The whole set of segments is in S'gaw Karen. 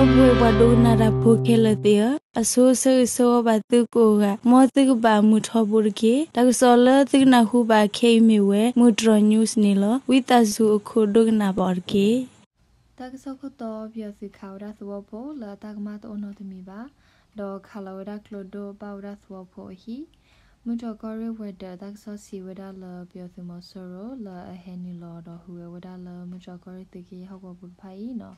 ဒီပုၢ်ဝဲၢ်ပှၤဒိကနၣ်တၢ်ဖိခဲလၢာ်သ့ၣ်ဧၢ, အဆိဆၢဂ့ၤဆၢဝါဘၣ်သုကိးဂၤ, မ်သုကဘၣ်မုာ်ထီဘိတက့ၢ်. တၢ်ကစီၣ်လၢသုကနၢ်ဟူဘၣ်ခဲအံၤမ့ၢ်ဝဲ မုၢ်တြီၤ news န့ၣ်လီၤ. ဝံသးစူၤအခိၣ်ဒိကနၣ်ဘၣ်အီၤတက့ၢ်. တၢ်ကစီၣ်ခိၣ်တီ, ပယီၤသုးခးဝဲဒၣ်သဝီဖိလၢအတၢ်ကမၣ်တအိၣ်နီတမံၤဘၣ်, ဒီးခးလီၤဝဲဒၣ်ကျိဒိၣ်ဘၣ်ဝဲဒၣ်သဝီဖိအဟံၣ်. မုၢ်တြီၤကီၢ်ရ့ၣ်ဝဲၤဒၢးတၢ်ကစီၣ်စံးဝဲဒၣ်လၢ ပယီၤသုးမီၤစိရိၤလၢအဟဲနုာ်လီၤဒီးဟူးဂဲၤဝဲဒၣ်လၢမုၢ်တြီၤကီၢ်ရ့ၣ်သုးက့ယဲၢ်ဟီၣ်ကဝီၤပူၤတဖၣ်အံၤန့ၣ်,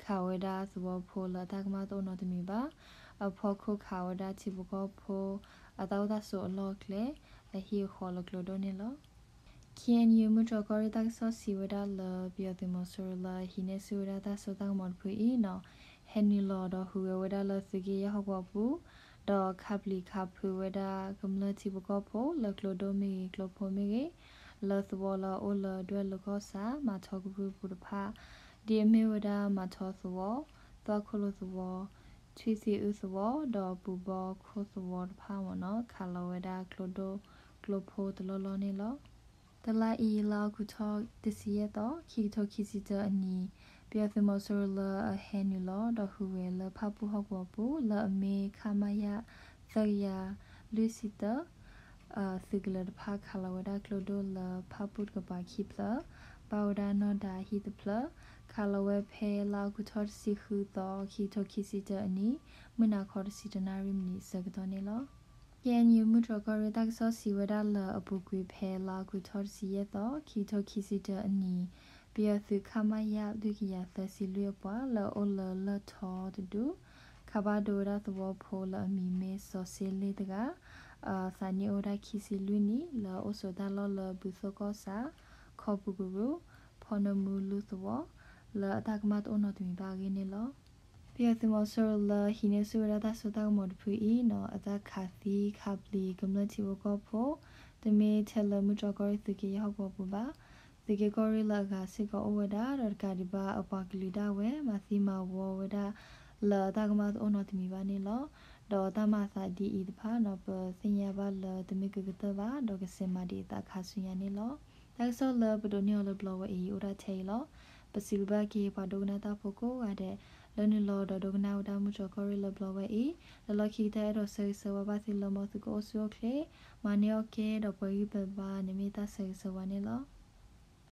ခးဝဲဒၣ်သဝီဖိလၢအတၢ်ကမၣ်တအိၣ်နီတမံၤဘၣ်. အဖီခိၣ်ခးဝဲဒၣ်ထံဖိကီၢ်ဖိ အတၢ်အိၣ်တၢ်ဆိးအလီၢ်အကျဲ အဟံၣ်အဃီလၢကျိဒိၣ်န့ၣ်လီၤ. ခ့ၣ်အဲၣ်ယူၣ် မုၢ်တြီၤကီၢ်ရ့ၣ်တၢ်ကစီၣ်စံးဝဲဒၣ်လၢ ပယီၤသုးမီၤစိရိၤလၢအဟံးန့ၢ်ဆူၣ်ဝဲဒၣ်တၢ်စိတၢ်ကမီၤတဖုအံၤန့ၣ်, ဟဲနုာ်လီၤဒီးဟူးဂဲၤဝဲဒၣ်လၢသုးက့ယဲၢ်ဟီၣ်ကဝီၤပူၤ, ဒီးခးပျံၤခးဖုးဝဲဒၣ်ကမျၢၢ်ထံဖိကီၢ်ဖိလၢကျိဒိၣ်မ့ၢ်ဂ့ၤ ကျိဖိမ့ၢ်ဂ့ၤ, လၢသဝီလၢအအိၣ်လၢဒွဲၣ်လိၤကီၢ်ဆၣ် မၤထီကရူၢ်ပူၤတဖၣ်, ဒ်အမ့ၢ်ဝဲဒၣ်မၤထီသဝီ, သွၣ်ခိၣ်လိာ်သဝီ, ထွံၣ်သံအုၣ်သဝီ ဒီးပူၤဘီခိၣ်သဝီတဖၣ်မ့ၢ်န့ၣ် ခးလီၤဝဲဒၣ်ကျိဒိၣ်ကျိဖိတလီၢ်လီၢ်န့ၣ်လီၤ. တလါအံၤ လါအီးကူးထီၣ်တဆံယဲၢ်သီ ခံကထိခံဆံတၢအနံၤ, ပယီၤသုးမီၤစိရိၤလၢအဟဲနုာ်လီၤဒီးဟူးဂဲၤလၢဖၣ်ပူၣ်ဟီၣ်ကဝီၤပူၤ လၢအမ့ၢ် ခမရ သၢကယၤလွံၢ်ဆံတၢ သုးကလၢၤတဖၣ် ခးလီၤဝဲဒၣ်ကျိဒိၣ်လၢဖၣ်ပူၣ်တကပၤခံဖျၢၣ်, ဘၣ်ဝဲဒၣ်နီၣ်ဒါဟံၣ်တဖျၢၣ်, ခးလီၤဝဲဖဲလါအီးကူးထီၣ်တဆံဃုသီ ခံကထိခံဆံတၢအနံၤ မုၢ်နၤခီတဆံတနၣ်ရံၣ်မံးနံးအဆၢကတီၢ်န့ၣ်လီၤ. ခ့ၣ်အဲၣ်ယူၣ် မုၢ်တြီၤကီၢ်ရ့ၣ်တၢ်ကစီၣ်စံးဝဲဒၣ်လၢအပူၤကွံာ်ဖဲလါအီးကူးထီၣ်တဆံယဲၢ်သီ ခံကထိခံဆံတၢအနံၤ, ပယီၤသုး ခမရ လွံၢ်ကယၤသၢဆံလွံၢ်အပှၤလၢအအိၣ်လၢလၢၢ်ထီတဒူၣ် ခးဘၣ်ဒိဝဲဒၣ်သဝီဖိလၢအမံၤမ့ၢ်စီၤစ့လ့ၣ်တဂၤ သးနံၣ်အိၣ်ဝဲဒၣ်ခံဆံလွံၢ်နံၣ် လၢအအိၣ်ဆိးတၢ်လီၢ်လၢဘုသိၣ်ကီၢ်ဆၣ် ခီပူၤကရူၢ် ဖီနၢမူလူၢ်သဝီ လၢအတၢ်ကမၣ်တအိၣ်နီတမံၤဘၣ်အဂ့ၢ်န့ၣ်လီၤ. ပယီၤသုးမီၤစိရိၤလၢဟံးန့ၢ်ဆူၣ်ဝဲဒၣ်တၢ်စိတၢ်ကမီၤတဖုအံၤန့ၣ် အတၢ်ခးသံခးပျံၤကမျၢၢ်ထံဖိကီၢ်ဖိ တမ့ၢ်ထဲလၢမုၢ်တြီၤကီၢ်ရ့ၣ်သုးက့ယဲၢ်ဟီၣ်ကဝီၤပူၤဘၣ်. သုးက့ကီၢ်ရ့ၣ်လၢအဂၤစ့ၢ်ကီးအိၣ်ဝဲဒၣ် ဒီးတကးဒံးဘၣ်အပှၤကလုာ်ဒၣ်ဝဲ မၤသံမၤဝီဝဲဒၣ် လၢတၢ်ကမၣ်တအိၣ်နီတမံၤဘၣ်န့ၣ်လီၤ. ဒီးတၢ်မၤအသးဒ်အံၤတဖၣ်န့ၣ် ပသ့ၣ်ညါဘၣ်လၢတမ့ၢ်ကကတၢၢ်ဘၣ် ဒီးကစဲးမၤဒံးအသးခါဆူညါန့ၣ်လီၤ. တၢ်ကစီၣ်လၢပဒိးန့ၢ်အီၤလၢဘျီဝဲအံၤ အိၣ်ဒၣ်ထဲအံၤလီၤ. ပစံးဘျုးဘၣ်က့ၤပှၤဒိကနၣ်တၢ်ဖိကိးဂၤဒဲး လၢနုာ်လီၤဒီးဒိကနၣ်ဝဲဒၣ်မုၢ်တြီၤကီၢ်ရ့ၣ်လၢဘျီဝဲအံၤ, လၢလီၢ်ခံကတၢၢ်အဲၣ်ဒိးဆၢဂ့ၤဆၢဝါဘၣ်သုလၢမ်သုကအိၣ်ဆူၣ်အိၣ်ချ့, မၤန့ၢ်အီၣ်ကဲဒီးပှဲၤဂံၢ်ပှဲၤဘါန့ၣ်မ့ၢ်တၢ်ဆၢဂ့ၤဆၢဝါန့ၣ်လီၤ.